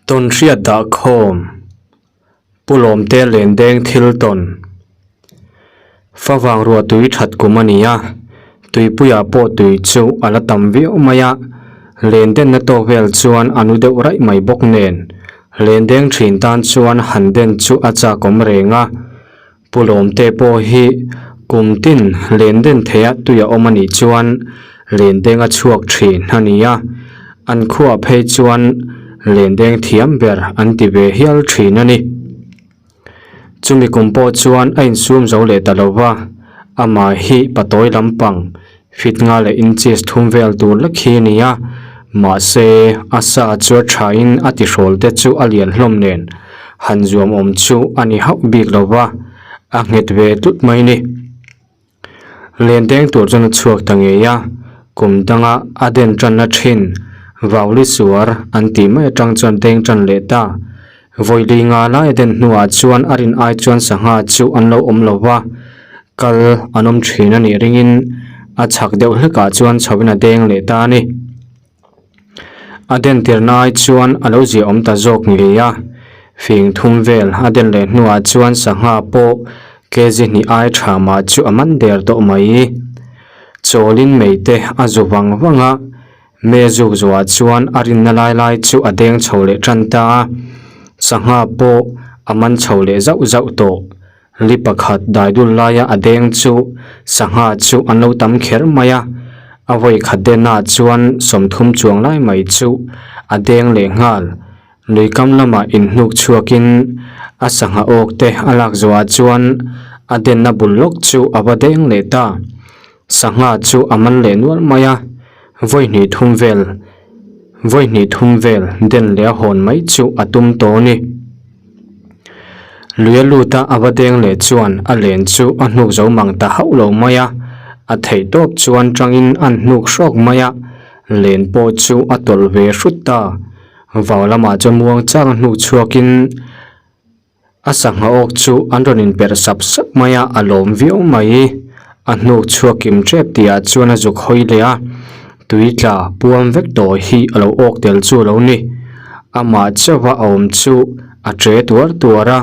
Tawnhriat dah khawm, Pu Lawmte Lendeng thil tawn. Favang ruah tui that kum a ni a, tuipuiah pawh tui chu a la tam viau mai a, lendenna tawk vel chuan a nu deuh raih mai bawk nen, lendeng thin tan chuan han den chu a chakawm reng a. Pu Lawmte pawh hi kum tin len den theia tui a awm a nih chuan len deng a chhuak thin a ni a, an khuaah phei chuan len deng thiam ber an ti ve hial thin a ni. Chumi kum pawh chuan a insum zo leh ta lo va, amah hi patawi lampang fit nga leh inches thum vel tur lek hi a ni a, mahse a sa chu a thain a tihrawl te chu a lian hlawm nen han zuam awm chu a ni hauh bik lo va, a nghet ve tlut mai ni. Len deng tur chuan a chhuak ta ngei a, kum danga a den tanna thin Vauli suar an tih mai atang chuan deng tan leh ta. Vawili nga lai a den hnuah chuan a rin ai chuan sangha chu an lo awm lo va, kal an awm thin a nih ringin a chhak deuh hlekah chuan chhoin a deng leh ta a ni. A den tirna ai chuan a lo ziahawm ta zawk ngei a, fing thum vel a den leh hnuah chuan sangha pawh kg hnih ai tha mah chu a man der tawh mai. Chawlin mei te a zu vang vang a, me zuk zuah chuan a rinna lai lai chu a deng chho leh tan ta a, sangha pawh a man chho leh zauh zauh tawh. Li pakhat daidul laia a deng chu sangha chu an lo tam kher mai a, a vawi khat denah chuan sawmthum chuang lai mai chu a deng leh nghal. Lui kam lamah inhnuk chhuakin a sangha awk te a lak zawhah chuan a denna bul lawk chu a va deng leh ta. Sangha chu a man leh nual mai a, vawi hnih thum vel vawi hnih thum vel den leh a hawn mai chu a tum tawh a ni. Lui a lut a, a va deng leh chuan a len chu a hnuk zo mang ta hauh lo mai a, a theih tawp chuan tangin an hnuk hrawk mai a, len pawh chu a tawlh ve hrut ta. Vau lamah chuan muang chang a hnuk chhuakin a sangha awk chu an rawn inperh sap sap mai a, a lawm viau mai. A hnuk chhuak kim tep tihah chuan a zuk hawi leh a, tui tla puam vek tawh hi a lo awk tel chu a lo ni. Amah chauha a awm chu a che tuar tuar a,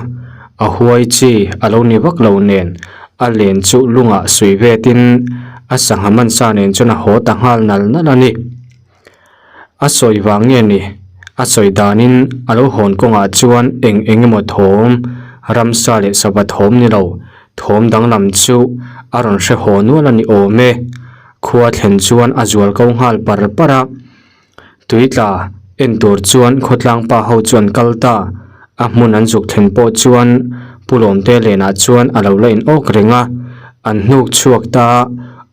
a huai chi a lo ni vak lo nen a len chu lungah suih vetin a sangha mansa nen chuan a haw ta nghal nal nal a ni. A sawi vang nge ni? A sawi danin a lo hawn kawngah chuan eng eng emaw thawm, ramsa leh sava thawm ni lo, thawm danglam chu a rawn hre haw nual a ni awm e. Khua thlen chuan a zual ko nghal par par a. Tui tla en tur chuan khawtlang pa ho chu an kal ta. A hmun an zuk thlen pawh chuan Pu Lawmte lenah chuan a lo la in awk reng a, an hnuk chhuak ta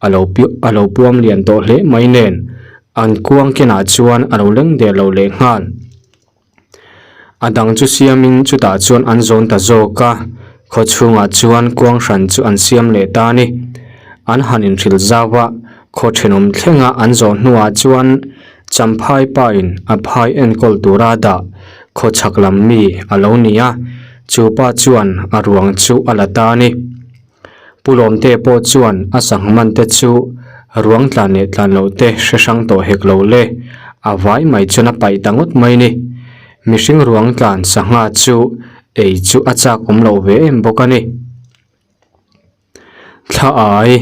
a lo a lo puam lian tawh hle mai nen an kuang kenah chuan a lo leng der lo leh nghal. A dang chu siamin chutah chuan an zawn ta zawk a, khaw chhungah chuan kuang hran chu an siam leh ta a ni. An han inhrilh zau a, khaw thenawm thlenga an zawh hnuah chuan Champhai pain a phai enkawl tura dah khaw chhak lam mi a lo ni a, chu pa chuan a ruang chu a la ta a ni. Pu Lawmte pawh chuan a sangha man te chu ruang tlan leh tlan loh te hre hrang tawh hek lo le, a vai mai chuan a paih ta ngawt mai ni. Mihring ruang tlan sangha chu ei chu a chak awm loh ve em bawk a ni. Thla ai.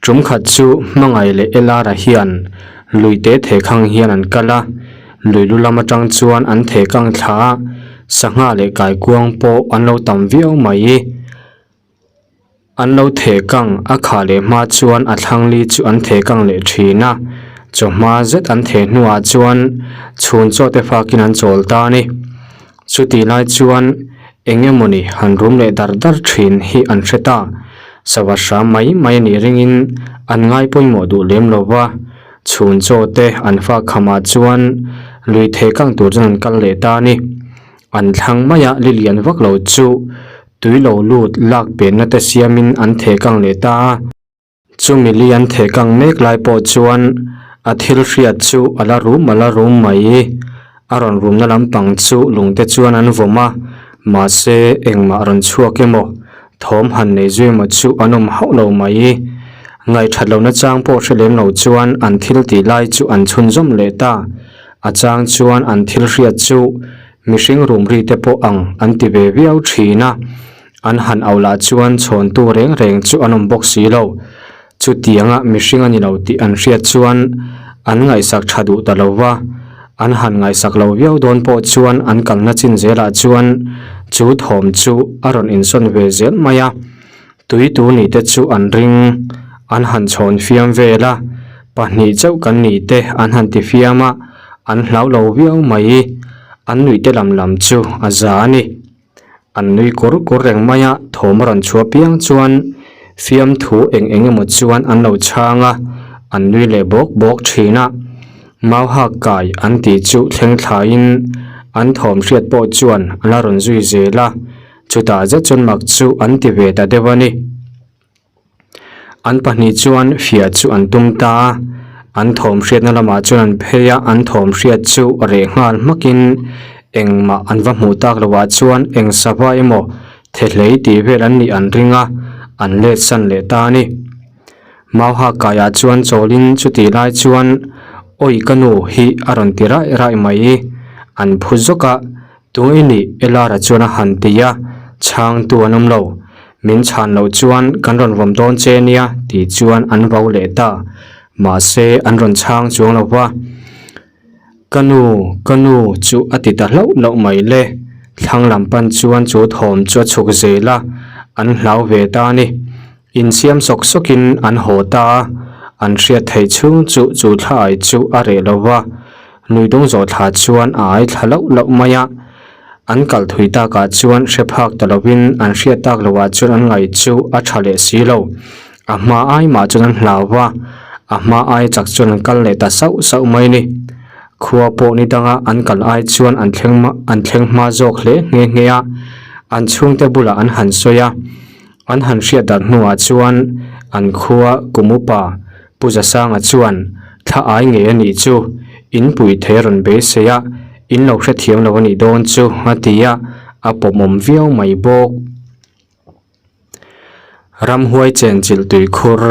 Tum khat chu hmangaih leh Elara hian lui te thehkhang hian an kal a, lui lu lam atang chuan an thehkang thla a, sangha leh kaikuang pawh an lo tam viau mai. An lo thehkang a khah leh hma chuan a thlangli chu an thehkang leh thin a, chawhma zet an theh hnuah chuan chhun chaw te fakin an chawl ta a ni. Chutih lai chuan eng emawni han rum leh dar dar thin hi an hre ta. Sava hram mai mai a nih ringin an ngai pawimawh duh lem lo va, chhun chaw te an fak khamah chuan lui thei kang tur chuan an kal leh ta a ni. An thlang maia li lian vak lo chu tui lo lut lak penna te siamin an theh kang leh ta a. Chumi li an theh kang mek lai pawh chuan a thil hriat chu a la rum a la rum mai. A rawn rumna lampang chu lungte chuan an vawm a, mahse engmah rawn chhuak emaw, thawm han nei zui emaw chu an awm hauh lo mai. Ngaihthat lohna chang pawh hre lem lo chuan an thil tih lai chu an chhunzawm leh ta. A chang chuan an thil hriat chu mihring rum ri te pawh ang an ti ve viau thin a, an han auh lah chuan chhawntu reng reng chu an awm bawk si lo. Chutianga mihring a ni lo tih an hriat chuan an ngaihsak tha duh ta lo va, an han ngaihsak lo viau dawn pawh chuan an kalna chin zelah chuan chu thawm chu a rawn insawn ve zel mai a. Tui tu nih te chu an ring, an han chhawn fiam vel a, pahnih chauh kan nih te an han ti fiam a, an hlau lo viau mai. An nuih te lam lam chu a za a ni. An nui kur kur reng mai a, thawm a rawn chhuah piang chuan fiamthu eng eng emaw chuan an lo chhang a, an nui leh bawk bawk thin a. Mauhak kai an tih chu thleng thlaiin an thawm hriat pawh chuan a la rawn zui zel a, chutah zet chuan mak chu an ti ve ta deuh a ni. An pahnih chuan fiah chu an tum ta a, an thawm hriatna lamah chuan an phei a, an thawm hriat chu reh nghal hmakin engmah an va hmuh tak loh ah chuan eng sava emaw thehlei tih vel an nih an ring a, an let san leh ta a ni. Mauha kaiah chuan chawlin chutih lai chuan Awi ka nu hi a rawn ti raih raih mai, an phu zawk a, Tung i nih Elara chuan a han ti a, chhangtu an awm lo. Min chhan loh chuan kan rawn vawm dawn che nia tih chuan an vo leh ta. Mahse an rawn chhang chuang lo va. Ka nu, ka nu chu a ti ta hlauh hlauh mai le. Thlang lam pan chuan chu thawm chu a chhuk zel a, an hlau ve ta a ni. Insiam sawk sawkin an haw ta a, an hriat theih chhung chu chu thla ai chu a reh lo va, lui dung zawh thla chuan a ai thla loh loh mai a. An kal thui takah chuan hre phak ta lovin an hriat tak loah chuan an ngaih chu a tha leh si lo. A hma ai mah chuan an hlau va, a hma ai chak chuan an kal leh ta sauh sauh mai ni. Khua pawh ni danga an kal ai chuan an thleng an thleng hma zawk hle nghe nghe a, an chhungte bulah an han sawi a. An han hriat dan hnuah chuan an khua kum upa Pu Zasanga chuan thla ai ngei a nih chu, in pui thei a rawn beisei a, in lo hrethiam lo a nih dawn chu a ti a, a pawmawm viau mai bawk. Ramhuai chenchilh tuikhur.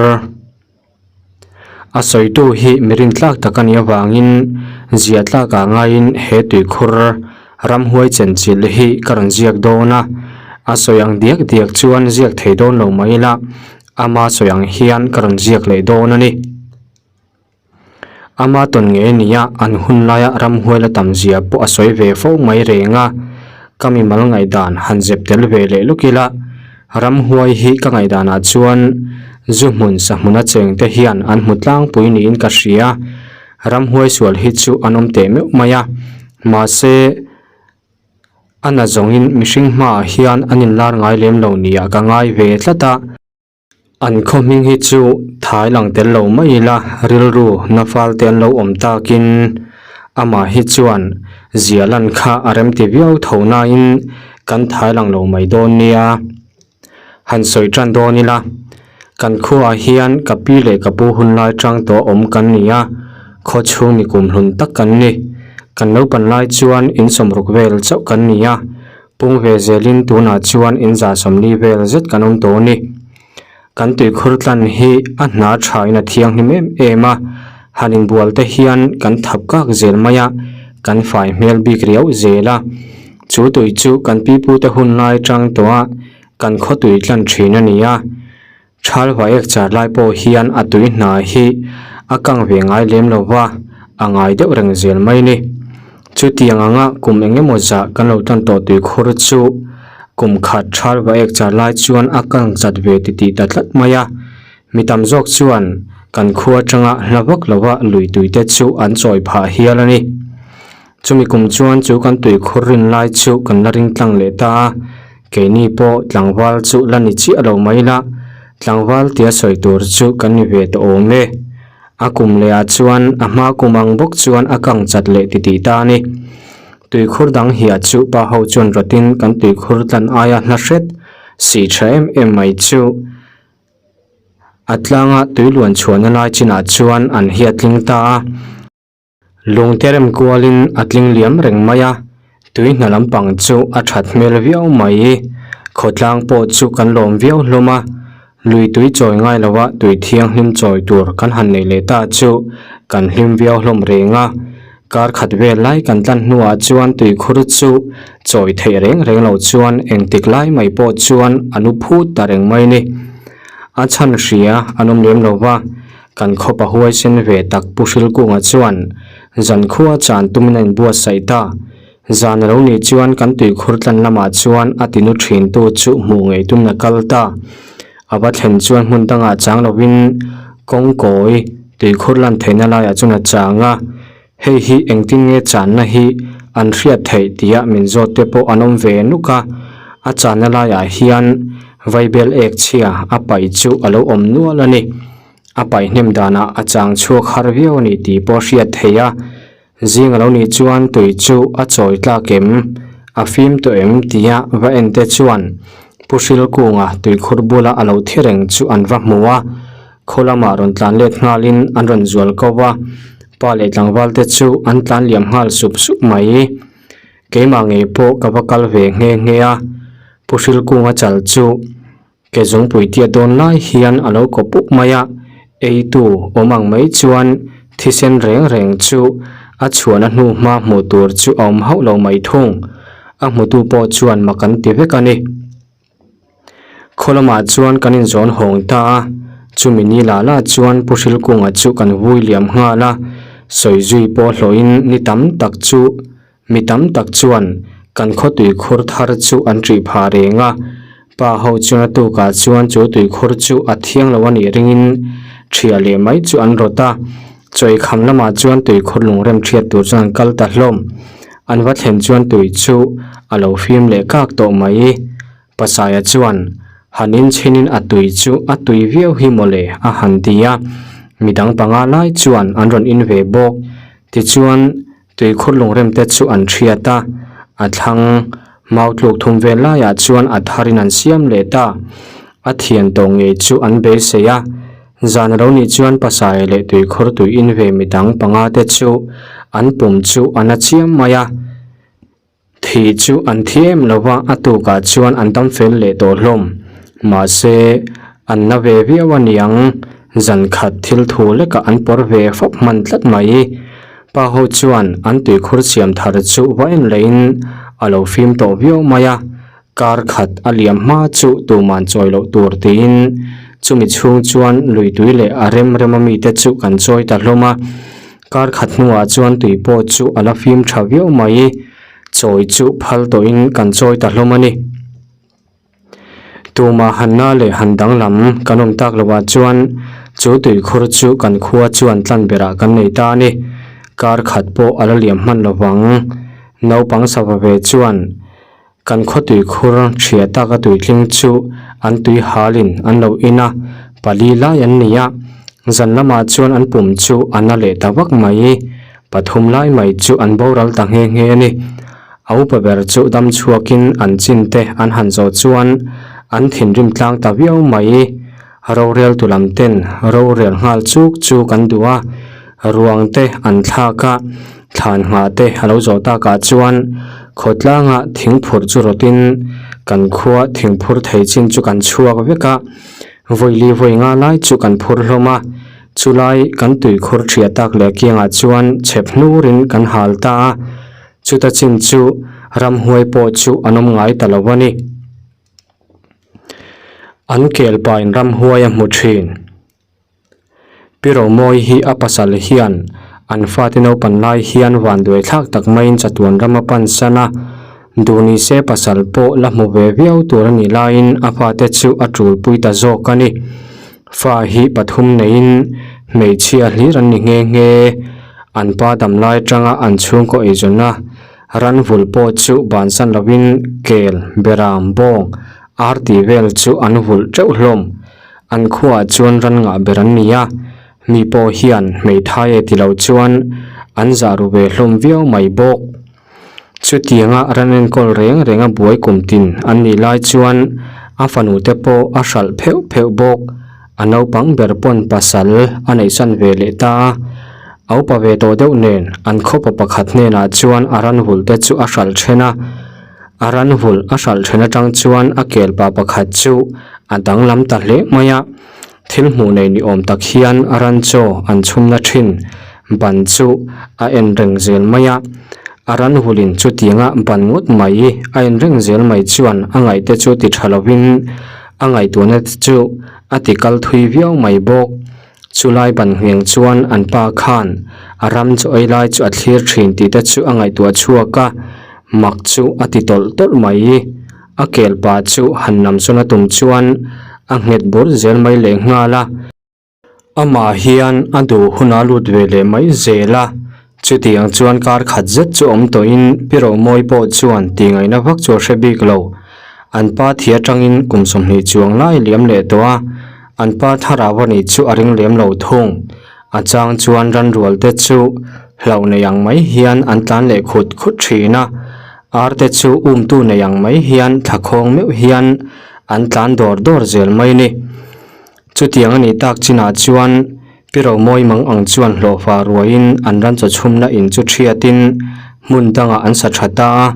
A sawitu hi mi rintlak tak a nih avangin ziah tlakah ngaiin he tuikhur ramhuai chenchilh hi ka rawn ziak dawn a, a sawi ang diak diak chuan ziak thei dawn lo mai ila, ama sawi ang hian ka rawn ziak leh dawn a ni. Ama tawn ngei a ni a, an hun laia ramhuai la tam zia pawh a sawi ve fo mai reng a, ka mimal ngaihdan han zep tel ve leh luk ila, Ramhuai hi ka ngaihdanah chuan zu hmun sahmuna chengte hian an hmu tlangpui niin ka hria. Ramhuai sual hi chu an awm teh meuh mai a, mahse a na zawngin mihring hmaah hian an inlar ngai lem lo nia ka ngai ve tlat a. An khaw hming hi chu thai lang tel lo mai ila rilru na fal te an lo awm takin amah hi chuan zia lan kha a remti viau tho nain Kan thai lang lo mai dawn nia. Han sawi tan dawn ila, kan khuaah hian ka pi leh ka pu hun lai tang tawh awm kan ni a, khaw chhung mi kum hlun tak kan ni. Kan naupan lai chuan in sawmruk vel chauh kan ni a, pung ve zelin tunah chuan in za sawmli vel zet kan awm tawh a ni. Kan tuikhur tlan hi a hna thain a thianghlim em em a, han inbual te hian kan thap kak zel mai a, kan fai hmel bik riau zel a. Chu tui chu kan pipute hun lai tang tawh a, kan khaw tui tlan thin a ni a. Thal vaek char lai pawh hian a tui hna hi a kang ve ngai lem lo va, a ngai deuh reng zel mai ni. Chutiang anga kum eng emaw zah kan lo tan tawh tuikhur chu kum khat thal va ek char lai chuan a kang chat ve ti tih ta tlat mai a. Mi tam zawk chuan kan khua atanga hla vak lova lui tui te chu an chawi phah hial a ni. Chumi kum chuan chu kan tuikhur rin lai chu kan la ring tlang leh ta a, keini pawh tlangval chu la ni chiah lo mai la, tlangval tia sawi tur chu kan ni ve ta awm e. A kum leh ah chuan a hma kum ang bawk chuan a kang chat leh ti tih ta a ni. Tuikhur dang hiah chu pa ho chuan rawtin kan tuikhur tlan aia hla hret sih tha em em mai chu a tlanga tui luan chhuahna lai chinah chuan an hiat tling ta a. Lungte rem kualin a tling liam reng mai a, tui hna lampang chu a that hmel viau mai. Khawtlang pawh chu kan lawm viau hlawm a, lui tui chawi ngai lova tui thianghlim chawi tur kan han neih leh ta chu kan hlim viau hlawm reng a. Kar khat vel lai kan tlan hnuah chuan tuikhur chu chawi theih reng reng lo chuan engtik lai mai pawh chuan a nu phut ta reng mai ni. A chhan hria an awm lem lo va, kan khawpa huaisen ve tak Pu Hrilkunga chuan zankhua chan tumin a inbuatsaih ta. Zan a lo nih chuan kan tuikhur tlan lamah chuan a tinu thintu chu hmuh ngei tumin a kal ta. A va thlen chuan hmun dangah chang lovin kawngkawi tuikhur lan theihna laiah chuan a chang a, hei hi engtin nge channa hi an hriat theih tia min zawt te pawh an awm ve nuk a, a channa laiah hian vaibel ek chhia a paih chu a lo awm nual a ni. A paih hnem danah a chang chhuak har viau a ni tih pawh a hriat theih a. Zing a lo nih chuan tui chu a chawi tlak em? A fim tawh em? tia va en te chuan Pu Hrilkunga tuikhur bula a lo thi reng chu an va hmu a, khaw lamah rawn tlan let nghalin an rawn zual ko va, pa leh tlangval te chu an tlan liam nghal sup sup mai. Keimah ngei pawh ka va kal ve nghe nghe a, Pu Hrilkunga chal chu Ke zungpui tia dawn lai hian a lo kaw pup mai a, eitu awm ang mai chuan thisen reng reng chu a chhuahna hnu hma hmuh tur chu a awm hauh lo mai thung. A hmutu pawh chuan mak an ti vek a ni. Khaw lamah chuan kan inzawn hawng ta a, chumi ni lah lah chuan Pu Hrilkunga chu kan vui liam nghal a, sawi zui pawh hlawhin ni tam tak chu Mi tam tak chuan kan khaw tuikhur thar chu an ṭih phah reng a, pa ho chuan a tukah chuan chu tuikhur chu a thiang lo a nih ringin ṭhiah leh mai chu an rawt a, chawi kham lamah chuan tuikhur lungrem ṭhiat tur chuan an kal ta hlawm. An va thlen chuan tui chu a lo fim leh kak tawh mai. Pasaia chuan, Han inchhinin a tui chu a tui viau hi mawle a han ti a, midang panga lai chuan an rawn in ve bawk. Tichuan, Tuikhur lungrem te chu an hriat a, a thlang mau tluk thum vel laiah chuan a tharin an siam leh ta. A thian tawh ngei chu an beisei a, zan a lo nih chuan pasai leh tuikhur tui in ve midang panga te chu an pum chu a na chiam mai a. Thih chu an thi em lo va, a tukah chuan an dam fel leh tawh hlawm. Mahse, an na ve viau a niang, zan khat thil thu lekah an pawr ve fawp hman tlat mai. Pa ho chuan an tuikhur siam thar chu va en lehin a lo fim tawh viau mai a, kar khat a liam hma chu tuman chawi loh tur tiin chumi chhung chuan lui tui leh a rem rema mite chu kan chawi ta hlawm a. Kar khat hnuah chuan tui pawh chu a la fim tha viau mai, chawi chu phal tawhin kan chawi ta hlawm a ni. Tumah hanna leh han danglam kan awm tak lovah chuan chu tuikhur chu kan khua chuan tlan berah kan nei ta a ni. Kar khat pawh a la liam hman lovang. Naupang sava ve chuan Kan khaw tuikhur ṭhia taka tuitling chu an tui halin an lo in a, pali lai an ni a, zan lamah chuan an pum chu a na leh ta vak mai. Pathum lai mai chu an boral ta nghe nghe a ni. A upa ber chu dam chhuakin an chin te an han zawh chuan an thinrim tlang ta viau mai. Rorel tu lam ten rorel nghal chuk chu kan duh a, ruang te an thlak a, thlan nghah te a lo zawh takah chuan khawtlanga thingphur chu rawtin kan khua thingphur thei chin chu kan chhuak vek a, vawili vawi nga lai chu kan phur hlawm a, chulai kan tuikhur ṭhia tak leh kiangah chuan chhep hnurin kan hal ta a, chuta chin chu ramhuai pawh chu an awm ngai ta lo a ni. An kel pain ramhuai a hmu thin. Pi Romawi hi a pasal hian an fate naupan lai hian vanduai thlak tak maiin chatuan ram a pan san a, duh ni se pasal pawh la hmu ve viau tur a nih laiin a fate chu a tulpui ta zawk a ni. Fa hi pathum neiin hmeichhia hlir an ni nghe nghe. An pa damlai atanga an chhungkaw eizawnna Ran vul pawh chu bansan lovin kel, beram, bawng, ar tih vel chu an vulh teuh hlawm. An khuaah chuan ran ngah ber an ni a, mi pawh hian hmeithai e ti lo chuan an zah ru ve hlawm viau mai bawk. Chutianga ran enkawl reng renga buai kum tin an nih lai chuan a fanute pawh a hralh pheuh pheuh bawk. A naupang ber pawn pasal a neihsan ve leh ta a. A upa ve tawh deuh nen an khawpa pakhat hnenah chuan a ran vulh te chu a hralh then a. A ran vulh a hralh then atang chuan a kelpa pakhat chu a danglam ta hle mai a. Thil hmuh nei ni awm tak hian a ran chaw an chhumna thin. Ban chu a en reng zel mai a, a ran hulin chutianga ban ngawt mai a en reng zel mai chuan a ngaihte chu ti tha lovin a ngaihtuahna te chu a ti kal thui viau mai bawk. Chulai ban ngheng chuan an pa khan a ram chu ei lai chu a thlir thin tih te chu a ngaihtuah chhuak a, mak chu a ti tawlh tawlh mai. A kel pa chu han nam sawn a tum chuan a nghet bur zel mai lehnghal a. Amah hian a duh hun a lut ve leh mai zel a, chutiang chuan kar khat zet chu awm tawhin Pi Romawi pawh chuan tihngaihna vak chu a hre bik lo. An pa thi atangin kum 20 chuang lai liam leh tawh a, an pa thlarau a nih chu a ring lem lo thung. A chang chuan ranrual te chu hlauh nei ang mai hian an tlan leh khut khut thin a, ar te chu umtu nei ang mai hian thlakhawng meuh hian an tlan dawr dawr zel mai ni. Chutiang a nih tak chinah chuan Pi Romawi mang ang chuan hlawhfa ruaiin an ran chaw chhumna in chu thiatin hmun dangah an sa tha ta a,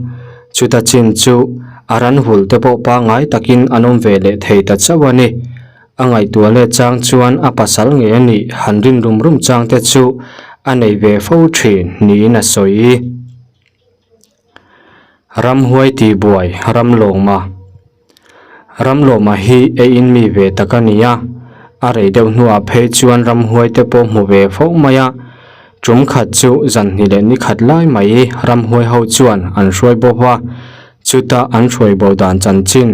chuta chin chu a ran hul te pawh pangngai takin an awm ve leh thei ta chauh a ni. A ngaihtuah leh chang chuan a pasal ngei a nih han rin rum rum chang te chu a nei ve fo thin niin a sawi. Ramhuai tihbuai Ramlawma Ramlawma hi eiin mi ve tak a ni a, a rei deuh hnuah phei chuan ramhuai te pawh hmu ve fo mai a. Tum khat chu zanhnih leh ni khat lai mai ramhuai ho chuan an hruai bawk a, chuta an hruai bo dan chanchin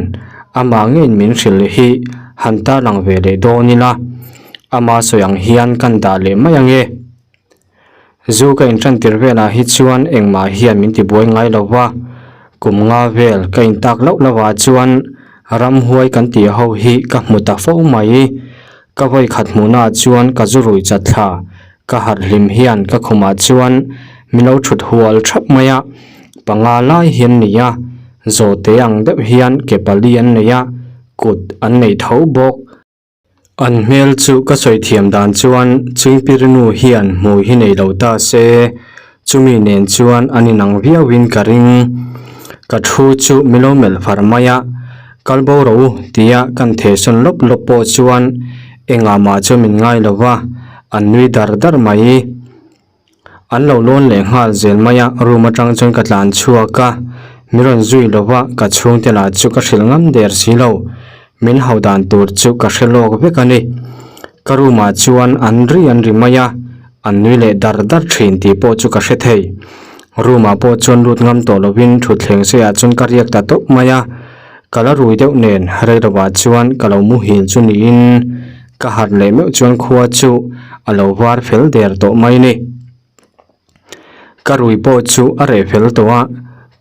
amah ngeiin min hrilh hi han tarlang ve leh dawn ila, ama sawi ang hian kan dah leh mai ange. Zu ka intan tir velah hi chuan engmah hian min tibuai ngai lo va, kum nga vel ka intak loh lovah chuan ramhuai kan tih ho hi ka hmu ta fo mai. Ka vawi khat hmuhnaah chuan ka zu rui chat thla, ka harh hlim hian ka khumah chuan min lo thut hual thap mai a, panga lai hi an nei a, zawhte ang deuh hian ke pali an nei a, kut an nei tho bawk. An hmel chu ka sawi thiam dan chuan Chingpirinu hian hmui hi nei lo ta se, chumi nen chuan an inang viauin ka ring. Ka thu chu mi lo melh far mai a, kal bo rawh u tia kan thehsawn lawp lawp pawh chuan engah mah chu min ngai lo va, an nui dar dar mai. An lo lawn leh nghal zel mai a, room atang chuan ka tlan chhuak a, min rawn zui lo va, ka chhungte lah chu ka hrilh ngam der si lo, min hau dan tur chu ka hre lawk vek a ni. Ka room ah chuan an ri an ri mai a, an nui leh dar dar thin tih pawh chu ka hre thei. Room ah pawh chuan lut ngam tawh lovin thutthleng seiah chuan ka riak ta tawp mai a, ka la rui deuh nen rei lovah chuan ka lo muhil chu niin Ka harh leh meuh chuan khua chu a lo var fel der tawh mai ni. Ka rui pawh chu a reh fel tawh a,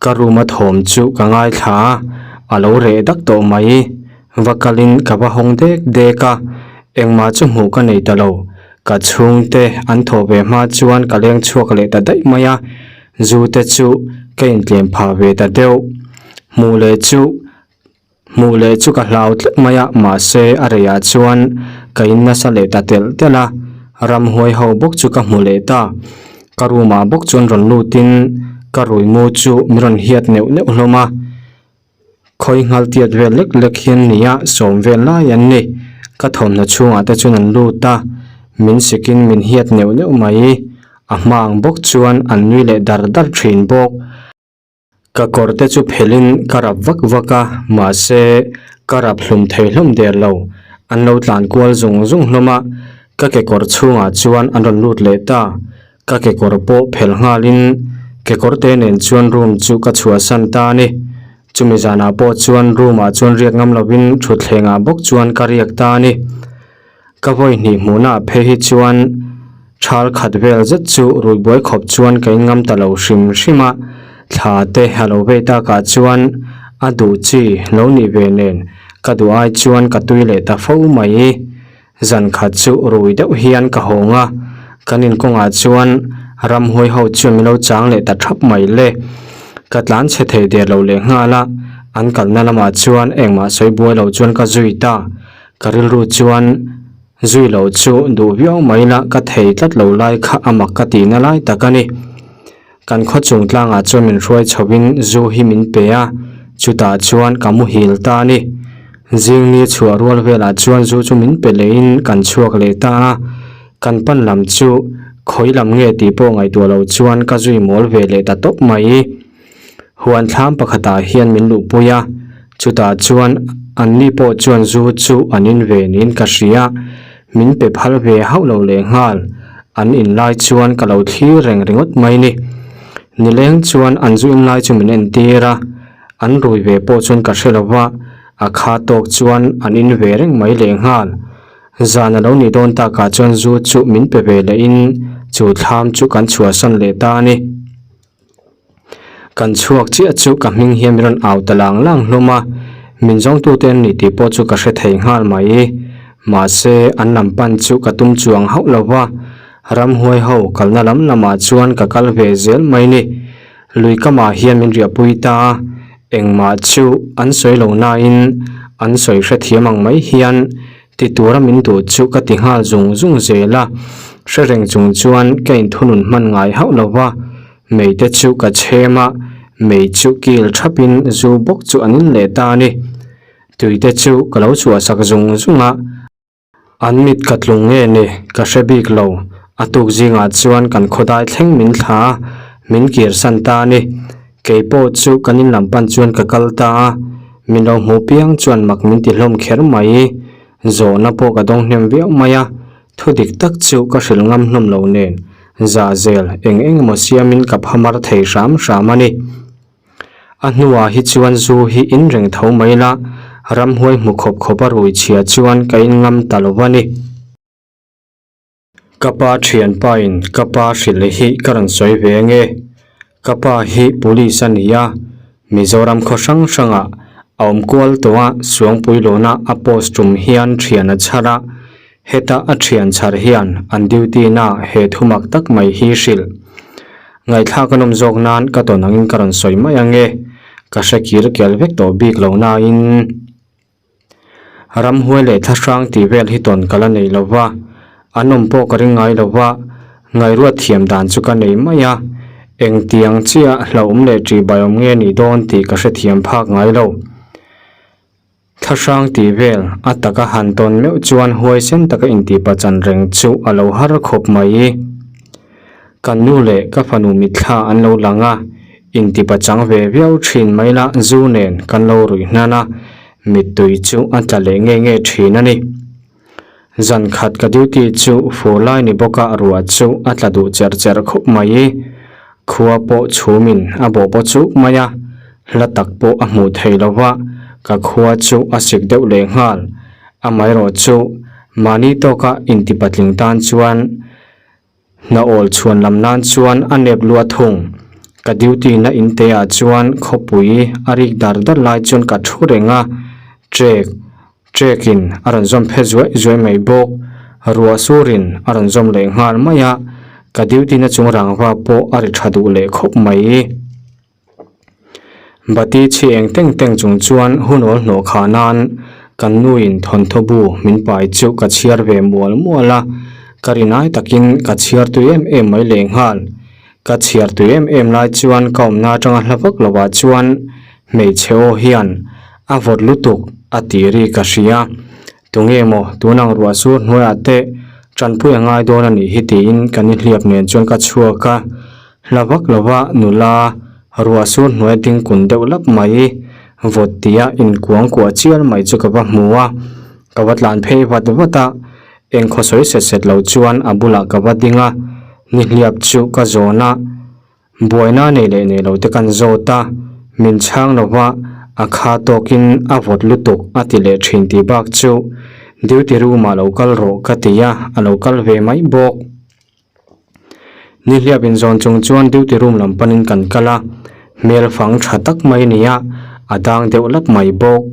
ka room a thawm chu ka ngaithla a, a lo reh dak tawh mai. Va kalin ka va hawng dek dek a, engmah chu hmuh ka nei ta lo. Ka chhungte an thawh ve hma chuan ka leng chhuak leh ta daih mai a, zu te chu ka intlem phah ve ta deuh. Hmuh leh chu Hmuh leh chu ka hlau tlat mai a, mahse a reiah chuan ka in nasa leh ta telh telh a, ramhuai ho bawk chu ka hmu leh ta. Ka room ah bawk chuan rawn lutin ka rui mu chu min rawn hiat neuh neuh hlawm a, khawi nghal tiat vel lek lek hian nia sawm vel lai an ni. Ka thawmhnaw chhungah te chuan an lut a, min sikin min hiat neuh neuh mai. A hma ang bawk chuan an nui leh dar dar thin bawk. Ka kawr te chu phelhin ka rap vak vak a, mahse ka rap hlum thei hlawm der lo. An lo tlan kual zung zung hlawm a, ka kekawr chhungah chuan an rawn lut leh ta. Ka kekawr pawh phel nghalin kekawr te nen chuan room chu ka chhuahsan ta a ni. Chumi zanah pawh chuan room ah chuan riak ngam lovin thutthlengah bawk chuan ka riak ta a ni. Ka vawi hnih hmuhnaah phei hi chuan thal khat vel zet chu rui buai khawp chuan ka in ngam ta lo hrim hrim a, thla te a lo vei takah chuan a duh chi lo nih ve nen ka duh ai chuan ka tui leh ta fo mai. Zan khat chu rui deuh hian ka hawng a, kan inkawngah chuan ramhuai ho chuan min lo chang leh ta thap mai le. Ka tlan chhe thei der lo leh nghal a, an kalna lamah chuan engmah sawi buai lo chuan ka zui ta. Ka rilru chuan zui lo chu duh viau mai la ka thei tlat lo lai kha a mak ka tihna lai tak a ni. Kan khaw chung tlangah chuan min hruai chhoin zu hi min pe a, chutah chuan ka muhil ta a ni. Zingni chhuah rual velah chuan zu chu min pe lehin kan chhuak leh ta a, kan pan lam chu. Khawi lam nge tih pawh ngaihtuah lo chuan ka zui mawl ve leh ta tawp mai. Huan thlam pakhatah hian min luhpui a, chutah chuan anni pawh chuan zu chu an in ve niin ka hria, min pe phal ve hauh lo lehnghal, an in lai chuan ka lo thlir reng ringawt mai ni. Nileng chuan an zu in lai chu min entir a, an rui ve pawh chuan ka hre lo va, a kha tawk chuan an in ve reng mai lehnghal. Zan a lo nih dawn takah chuan zu chu min pe ve lehin chu thlam chu kan chhuahsan leh ta a ni. Kan chhuak chiah chu ka hming hian min rawn au ta lang lang hlawm a, min zawngtute an nih tih pawh chu ka hre thei nghal mai. Mahse, an lam pan chu ka tum chuang hauh lo va, ramhuai ho kalna lam lamah chuan ka kal ve zel mai ni. Lui kamah hian min riahpui ta a, engmah chu an sawi lo nain an sawi hrethiam ang mai hian Ti tura min duh chu ka ti nghal zung zung zel a, hre reng chung chuan ka inthunun hman ngai hauh lo va, mei te chu ka chhem a, mei chu kil thapin zu bawk chu an in leh ta a ni. Tui te chu ka lo chhuah sak zung zung a, an mit ka tlung nge ni ka hre bik lo, a tuk zingah chuan kan khawdai thleng min thla a, min kirsan ta a ni. Kei pawh chu kan in lam pan chuan ka kal ta a, min lo hmuh piang chuan mak min ti hlawm kher mai. Zawhna pawh ka dawng hnem viau mai a, thu dik tak chu ka hrilh ngam hlawm lo nen zah zel eng eng emaw siamin ka phamar thei hram hram a ni. A hnuah hi chuan zu hi in reng tho mai la, ramhuai hmu khawp khawp a rui chhia chuan ka in ngam ta lo a ni. Ka pa thianpain ka pa hrilh hi ka rawn sawi ve ange. Ka pa hi police a ni a, Mizoram khaw hrang hrangah a awm kual tawh a, Suangpuilawna a post tum hian thian a chhar a, heta a thian chhar hian an duty na he thu mak tak mai hi hrilh. Ngaihthlak a nawm zawk nan ka tawn angin ka rawn sawi mai ange. Ka hre kir kel vek tawh bik lo nain. Ramhuai leh thlahrang tih vel hi tawn ka la nei lo va, an awm pawh ka ring ngai lo va, ngaihruat thiam dan chu ka nei mai a, engtiang chiah hlauhawm leh ṭihbaiawm nge nih dawn tih ka hrethiam phak ngai lo. Thlahrang tih vel a taka han tawn meuh chuan huaisen taka intihpachan reng chu a lo har khawp mai. Kan nu leh ka fanu mitthla an lo lang a, intipachang ve viau thin mai la zu nen kan lo ruih hnan a, mittui chu a tla leh nge nge thin a ni. Zan khat ka duty chu fur lai ni bawk a ruah chu a tla duh cherh cherh khawp mai. Khua pawh chhumin a bawh paw chuk mai a, hla tak pawh a hmuh theih lo va, ka khua chu a sik deuh leh nghal. Amaherawhchu mahni tawka intipatling tan chuan Hna awl chhuan lam nan chuan a nep lua thung. Ka duty na in te ah chuan khawpui a rik dar dar lai chuan ka thu reng a, trek trek in a rawn zawm phe zuai zuai mai bawk. Ruah sur in a rawn zawm leh nghal mai a, ka duty na chung rangva pawh a ri tha duh leh khawp mai. Bati chhi eng teng teng chung chuan hunawl hnawh khah nan kan nuin thawnthaw bu min pai chu ka chhiar ve mual mual a, ka rinai takin ka chhiar tui em em mai lehnghal. Ka chhiar tui em em lai chuan ka awmna atanga hla vak lovah chuan hmeichhe aw hian a vawt lutuk a tih ri ka hria. Tunge maw tunang ruah sur hnuaiah te tanpui a ngai dawn a nih hi tiin ka nihliap nen chuan ka chhuak a. Hla vak lova nula ruah sur hnuai ding kun deuh lap mai vawt tia inkuang kuah chial mai chu ka va hmu a, ka va tlan phei vat vat a, engkhaw sawi set set lo chuan a bulah ka va ding a, nihliap chu ka zawn a, buaina nei leh nei lo te kan zawt a, min chhang lova a kha tawkin a vawt lutuk a ti leh thin tih bak chu duty room ah lo kal rawh ka ti a, a lo kal ve mai bawk. Nihliap inzawn chung chuan duty room lam panin kan kal a, hmel fang tha tak mai a ni a, a dang deuh lap mai bawk.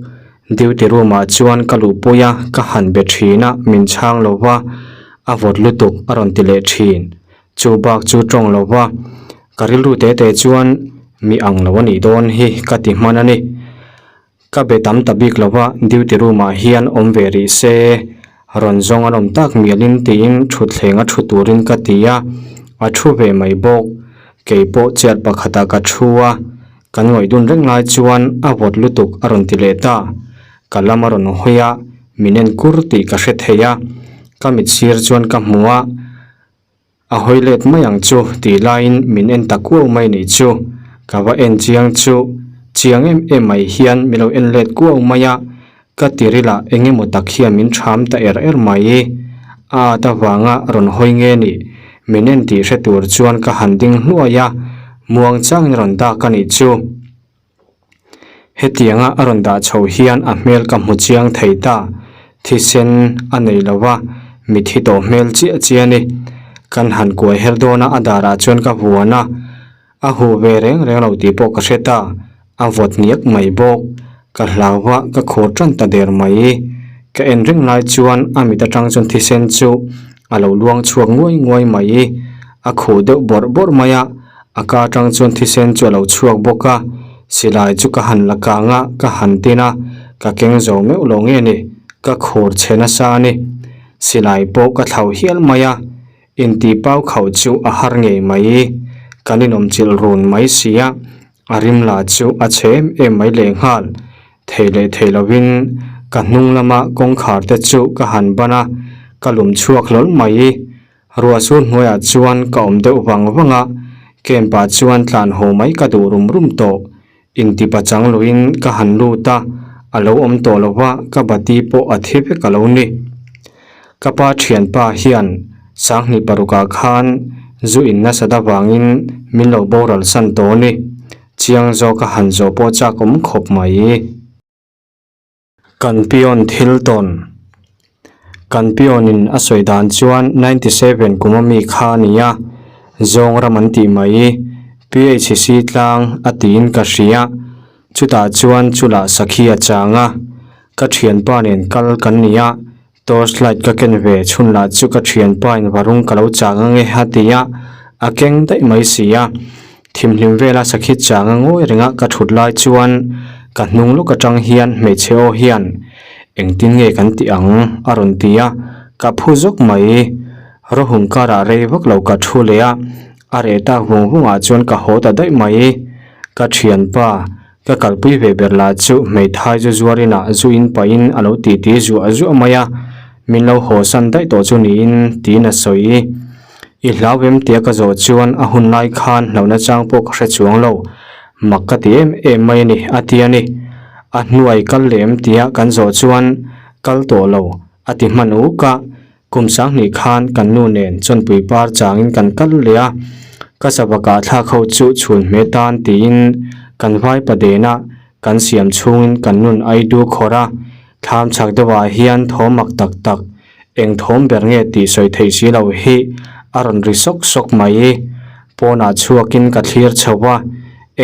Duty room ah chuan ka luhpui a, ka han be thin a, min chhang lo va, a vawt lutuk a rawn ti leh thin. Chu bak chu tawng lo va, ka rilru te te chuan mi ang lo a nih dawn hi ka ti hman a ni. Ka be tam ta bik lo va, duty room ah hian awm ve rih se, rawn zawng an awm tak mialin tiin thutthleng a thu turin ka ti a, a thu ve mai bawk. Kei pawh chair pakhatah ka thu a, kan ngawih dun reng lai chuan a vawt lutuk a rawn ti leh ta. Ka lam a rawn hawi a, min en kur tih ka hre thei a, ka mit sir chuan ka hmu a. A hawi let mai ang chu tih laiin min en ta kuau mai nih chu. Ka va en chiang chu chiang em em mai hian min lo en let kuau mai a, ka tiril ah eng emaw tak hian min ṭham ta er er mai. A at avanga rawn hawi nge nih min en tih hre tur chuan ka han ding hluai a, muang changin rawn dak a nih chu. Hetianga a rawn dah chho hian a hmel ka hmu chiang thei ta, thisen a nei lo va, mithi tawh hmel chiah chiah a ni. Kan han kuai her dawn a, a darah chuan ka vuan a, a huh ve reng reng lo tih pawh ka hre ta, a vawt ngiak mai bawk. Ka hlau va, ka khur tan ta der mai. Ka en reng lai chuan a mit atang chuan thisen chu a lo luang chhuak nguai nguai mai. A khuh deuh bawrh bawrh mai a, A ka atang chuan thisen chu a lo chhuak bawk a, silai chu ka han la kang a, ka han tin a, ka keng zo meuh lo nge ni, ka khur chhe nasa a ni. Silai pawh ka thlauh hial mai a, intih pau khauh chu a har ngei mai. Kan inawmchilh run mai si a, a rim lah chu a chhe em em mai lehnghal. Thei leh thei lovin ka hnung lama kawngkhar te chu ka han ban a, ka lum chhuak hlawl mai. Ruah sur hnuaiah chuan ka awm deuh vang vang a, camp ah chuan tlan haw mai ka duh rum rum tawh. Inti pachang luin ka han lut a, a lo awm tawh lo va, ka bati pawh a thi vek a lo ni. Ka pa thianpa hian sanghnih parukah khan zu in nasat avangin min lo boral san tawh a ni. Chiang zawk a han zawh pawh chak awm khawp mai. Kan peon thil tawn. Kan peon in a sawi dan chuan 97 kum a mi kha a ni a, zawng ram an tih mai, PHC tlang a tiin ka hria, chutah chuan chulah sakhi a chang a, ka thianpa nen kal kan ni a, torch light ka ken ve chhun lah chu ka thianpa in varung ka lo chang ange a ti a, a keng daih mai si a. Thimhlim vela sakhi chang a ngawi renga ka thut lai chuan ka hnung lawk atang hian hmeichhe aw hian engtin nge kan tih ang a rawn ti a, ka phu zawk mai. Rawhung karah rei vak lo ka thu leh a, a reh tak vung vungah chuan ka haw ta daih mai. Ka thianpa, ka kalpui ve ber lah chu hmeithai zu zuar inah zu in pahin a lo titi zuah zuah mai a, min lo haw san daih tawh chu niin tiin a sawi. I hlau em tia ka zawh chuan a hun lai khan hlauhna chang pawh ka hre chuang lo, mak ka ti em em mai a ni, a ti a ni. A hnuai kal leh em tia kan zawh chuan kal tawh lo, a ti hman uk a. Kum sanghnih khan kan nu nen chawnpui par changin kan kal leh a, ka savakah thlak ho chu chhun hme tan tiin kan vaipa dena kan siam chhungin kan nun ai du khawrh a, thlam chhak deuhah hian thawm mak tak tak Eng thawm ber nge tih sawi theih si lo hi a rawn ri sawk sawk mai. Pawnah chhuakin ka thlir chho a,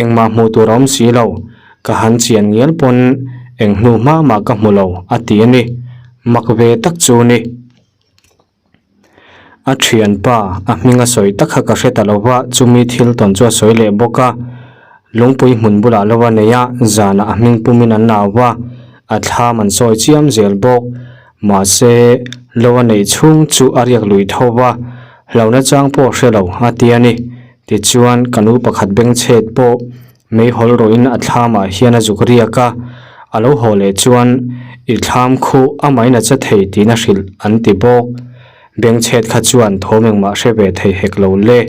engmah hmuh tur a awm si lo. Ka han chian ngial pawn eng hnu hma mah ka hmu lo a ti a ni. Mak ve tak chu ni. A thianpa a hming a sawi tak kha ka hre ta lo va, chumi thil tawn chu a sawi leh bawk a. Lungpui hmun bulah lo a nei a, zanah a hming pumin an au va, a thlam an sawi chiam zel bawk. Mahse, lo a neih chhung chu a riak lui tho va, hlauhna chang pawh hre lo a ti a ni. Tichuan, ka nu pakhat bengchhet pawh meihawl rawhin a thlamah hian a zuk riak a, a lo haw leh chuan i thlam khu amahin a che thei tiin a hrilh an ti bawk. Bengchhet kha chuan thawm engmah hre ve thei hek lo le.